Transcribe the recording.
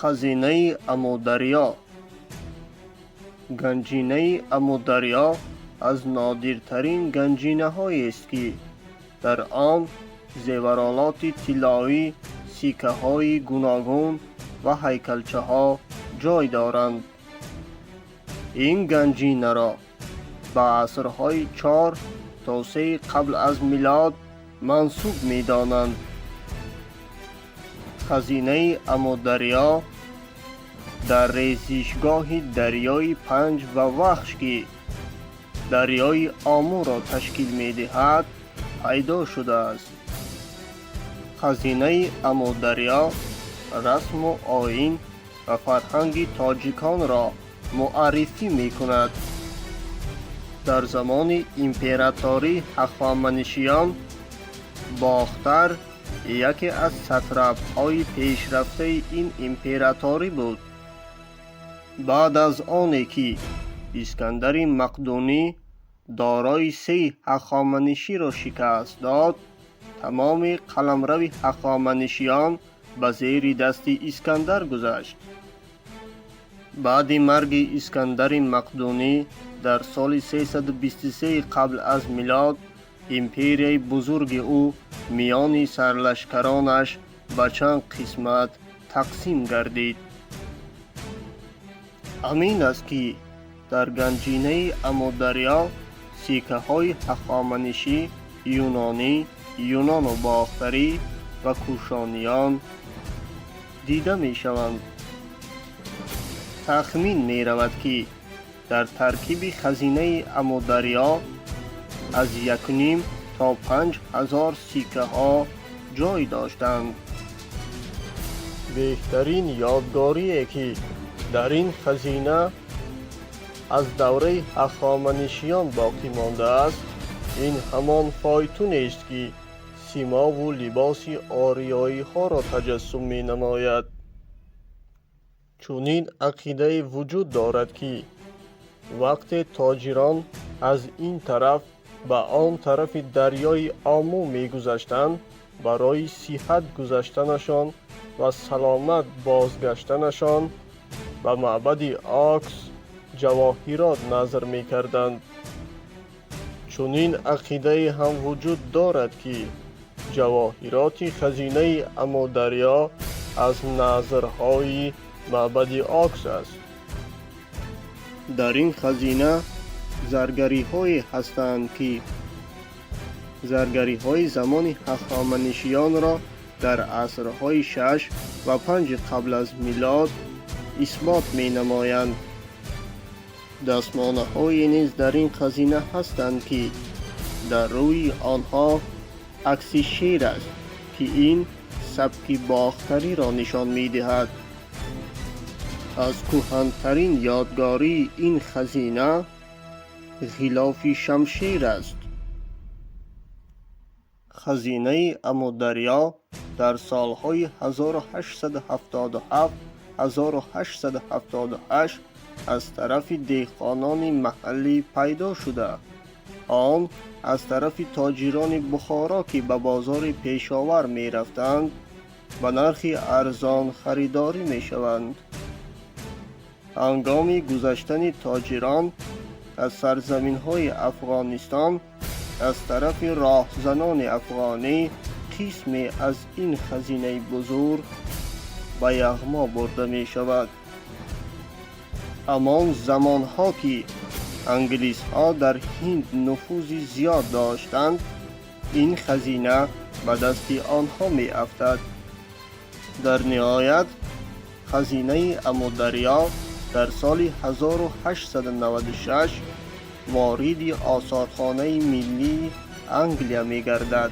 Хазинаи Амударё. Ганҷинаи Амударё аз нодиртарин ганҷинаҳоест, ки дар он зеваролоти тиллоӣ, сиккаҳои гуногун ва ҳайкалчаҳо ҷой доранд. Ин ганҷинаро ба асрҳои 4 то 3 қабл аз милод мансуб медонанд. Хазинаи Амударё дар резишгоҳи дарёи Панҷ ва Вахш, ки дарёи Омуро ташкил медиҳад, пайдо шудааст. Хазинаи Амударё расму оин ва фарҳанги тоҷиконро муаррифӣ мекунад. Дар замони императории Ҳахоманишиён Бохтар яке аз сатрапҳои пешрафтаи ин императорӣ буд. Баъд аз оне ки Искандари Мақдунӣ Дорои Сеи Ҳахоманиширо шикаст дод, тамоми қаламрави Ҳахоманишиён ба зери дасти Искандар гузашт. Баъди марги Искандари Мақдунӣ дар соли 323 қабл аз милод империяи бузурги ӯ миёни сарлашкаронаш ба чанд қисмат тақсим гардид. Амин аст, ки дар ганҷинаи Амударё сиккаҳои ҳахоманишӣ, юнонӣ, юнону бохтарӣ ва кушониён дида мешаванд. Тахмин меравад, ки дар таркиби хазинаи Амударё аз 1,5 то 5 ҳазор сиккаҳо ҷой доштанд. Беҳтарин ёдгорие, ки дар ин хазина аз давраи Ҳахоманишиён боқӣ мондааст, ин ҳамон фойтунест, ки симову либоси ориёиҳоро таҷассум менамояд. Чунин ақидае вуҷуд дорад, ки вақте тоҷирон аз ин тараф ба он тарафи дарёи Омӯ мегузаштанд, барои сиҳат гузаштанашон ва саломат бозгаштанашон ба маъбади Окс ҷавоҳирот назр мекарданд. Чунин ақидае ҳам вуҷуд дорад, ки ҷавоҳироти хазинаи Амударё аз назрҳои маъбади Окс аст. Дар ин хазина заргариҳое ҳастанд, ки заргариҳои замони Ҳахоманишиёнро дар асрҳои 6 ва 5 қабл аз милод исбот менамоянд. Дастмонаҳое низ дар ин хазина ҳастанд, ки дар рӯи онҳо акси шер аст, ки ин сабки бохтариро нишон медиҳад. Аз кӯҳантарин ёдгории ин хазина ғилофи шамшер аст. Хазинаи Амударё дар солҳои 1877, 1878 аз тарафи деҳқонони маҳаллӣ пайдо шуда, он аз тарафи тоҷирони Бухоро, ки ба бозори Пешовар мерафтанд, ба нархи арзон харидорӣ мешаванд. Ҳангоми гузаштани тоҷирон аз сарзаминҳои Афғонистон аз тарафи роҳзанони афғонӣ қисме аз ин хазинаи бузург ба яғмо бурда мешавад. Ҳамон замонҳо, ки англисҳо дар Ҳинд нуфузи зиёд доштанд, ин хазина ба дасти онҳо меафтад. Дар ниҳоят хазинаи Амударё дар соли 1896 вориди осорхонаи миллии Англия мегардад.